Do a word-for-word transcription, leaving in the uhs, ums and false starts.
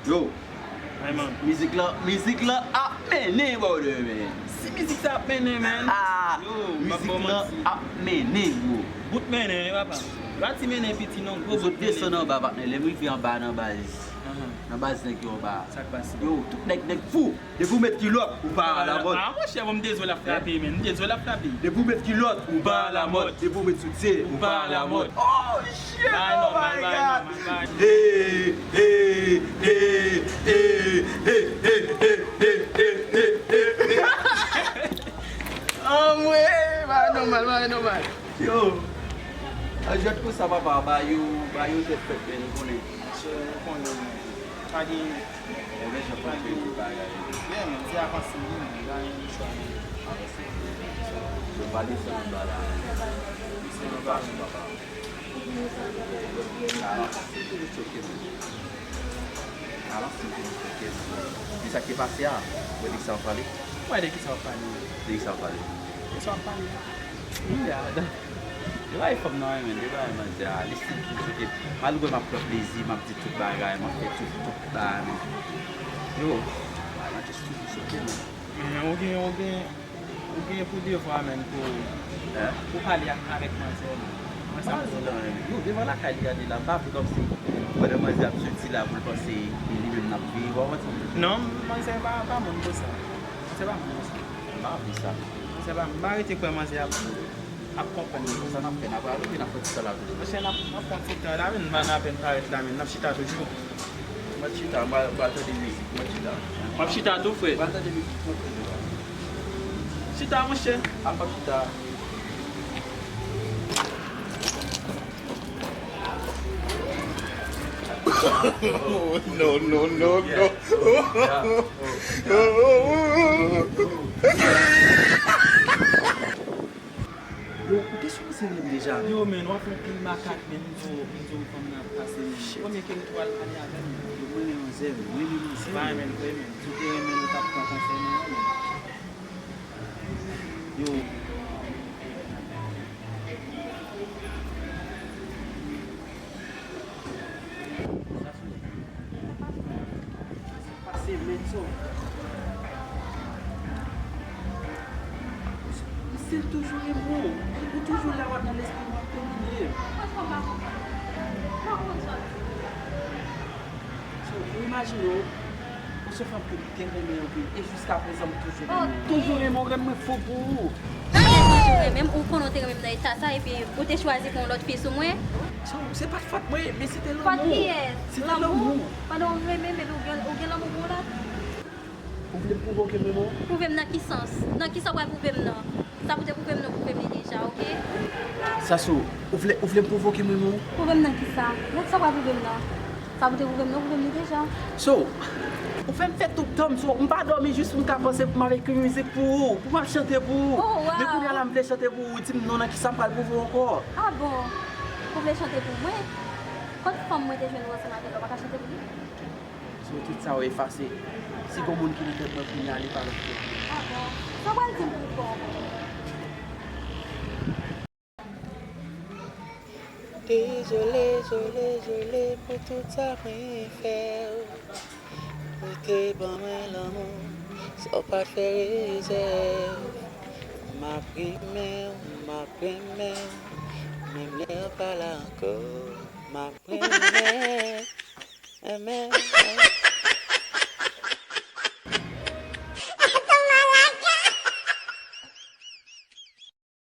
Yo, mizik lan, mizik lan ap mennen, brother, man. Si mizik sa ap mennen, man. Ah, yo, mizik lan ap mennen, bro. Bout mennen, wi, papa. Pati mennen piti non, gwo bout mennen. Desann anba, patnè. Lè m rive anba nan baz. Nan baz nèg yo anba. Sa k pase? Yo, tout nèg, nèg fou. Depi w met kilòt, ou pa alamòd. Ah, monchè, bon, m te di w l ap frape, men. M te di w l ap frape. Depi w met kilòt, ou pa alamòd. Depi w met soutyen, ou pa alamòd. Oh, shit, oh my God. Hey, hey, hey. Anmwe, bagay nòmal, bagay nòmal. Yo, an jwèt konsa, papa, ba yo, ba yo tèt fèt, men, nou konnen. Monchè, ou konnen, pa gen Ebyen, jan pou fè tout bagay. Yeah, man, se avanse, wi, man. Pa gen chwa, man. Avanse. Yo pa desann anba la. Se anba, papa. Ala, se toujou choke, man. Ala, se toujou choke, man. Se sa ki te pase a. Mwen di ki sa w ap pale. Mwen di ki sa w ap pale. Di ki sa w ap pale. Ki sa w ap pale? Wi, a, dan. Yo bay fanm nan renmen, yo bay manzè a, li stil toujou choke. Malgre m ap pran plezi, m ap di tout bagay, m ap fè tout, tout bagay, men yo, bagay lan just toujou choke, men. Men ou gen, ou gen, ou gen pou devwa, men, pou, pou pale ak, avèk manzè, men. Mwen sa m di la, men. Yo, devan lakay li gade la, m pa vle kòmsi pandan manzè ap soti la, pou l panse e li menm l ap veye, w konprann sa m di? Non, manzè pa, pa moun konsa. Manzè pa moun konsa. M pa vle sa. Manzè pa, m pa rete kwè manzè ap ap konprann li. Sa n ap fè, n ap ale oubyen n ap fè ti tan la toujou? Monchè, n ap, n ap pran ti tan la, men, m pa nan apèn parèt la, men, n ap chita toujou. M ap chita, m pral, m pral tande mizik, m ap chita. W ap chita tou, frè? M pral tande mizik, m ap tande la. Chita, monchè. Al, m ap chita. No, no, no, no. Yeah. Oh, yeah. Oh, yeah. Yo, ou te sipoze rele m deja. Yo, men, w ap fè yon pil makak, men, m di w, m di w fanm nan ap pase, men. Shit. Premye ke m tou al pale avè l, men. Yo, mwen renmen manzè, mwen renmen manzè. M pa renmen l vre, men. Si w te renmen l, ou t ap pran konsèy mwen, men. Yo. Pase, men, so. Misye toujou renmen w. Ou toujou la, w ap nan lespri m, w ap domine. So, ou imajine w, ou se fanm ke m te renmen anpil, e jiskaprezan m toujou renmen w. Toujou renmen w, renmen mwen fou pou ou. Toujou renmen m, ou konnen w te renmen m nan eta sa, epi ou te chwazi pran yon lòt fi sou mwen. So, se pa t fòt mwen, men se te lanmou. Fòt kiyès? Se te lanmou. Lanmou? Pandan w renmen m, epi w gen, ou gen lanmou pou yon lòt? Ou vle m pwouve w ke m renmen w? Pwouve m nan ki sans? Nan ki sa w pral pwouve m nan? Sa pou te pwouve m nan, pwouve m li deja, oke? Sasou, ou vle, ou vle m pwouve w ke m renmen w? Pwouve m nan ki sa? Nan ki sa w pral pwouve m nan? Sa pou te pwouve m nan, pwouve m li deja. So, ou fè m fè tout tan m, so, m pa dòmi jis pou m ka panse pou m al ekri mizik pou ou, pou m ap chante pou ou. Oh, wow. Men kounye a la m vle chante pou ou, ou di m non, nan ki sa m pral pwouve w ankò? Ah bon? Ou vle chante pou mwen? Kot fanm mwen te jwenn ou ansanm avè l la, ou pa ka chante pou li? So, tout sa yo efase. Si gon moun ki nan tèt mwen kounye a, li pa nan tèt mwen. Ah bon? Sa w pral di m pou m fè ankò? Dezole, dezole, dezole pou tout sa mwen fè w. Ou te ban mwen lanmou, san w pa t fè rezèv. M ap renmen w, m ap renmen w, menm lè w pa la ankò. M ap renmen, renmen,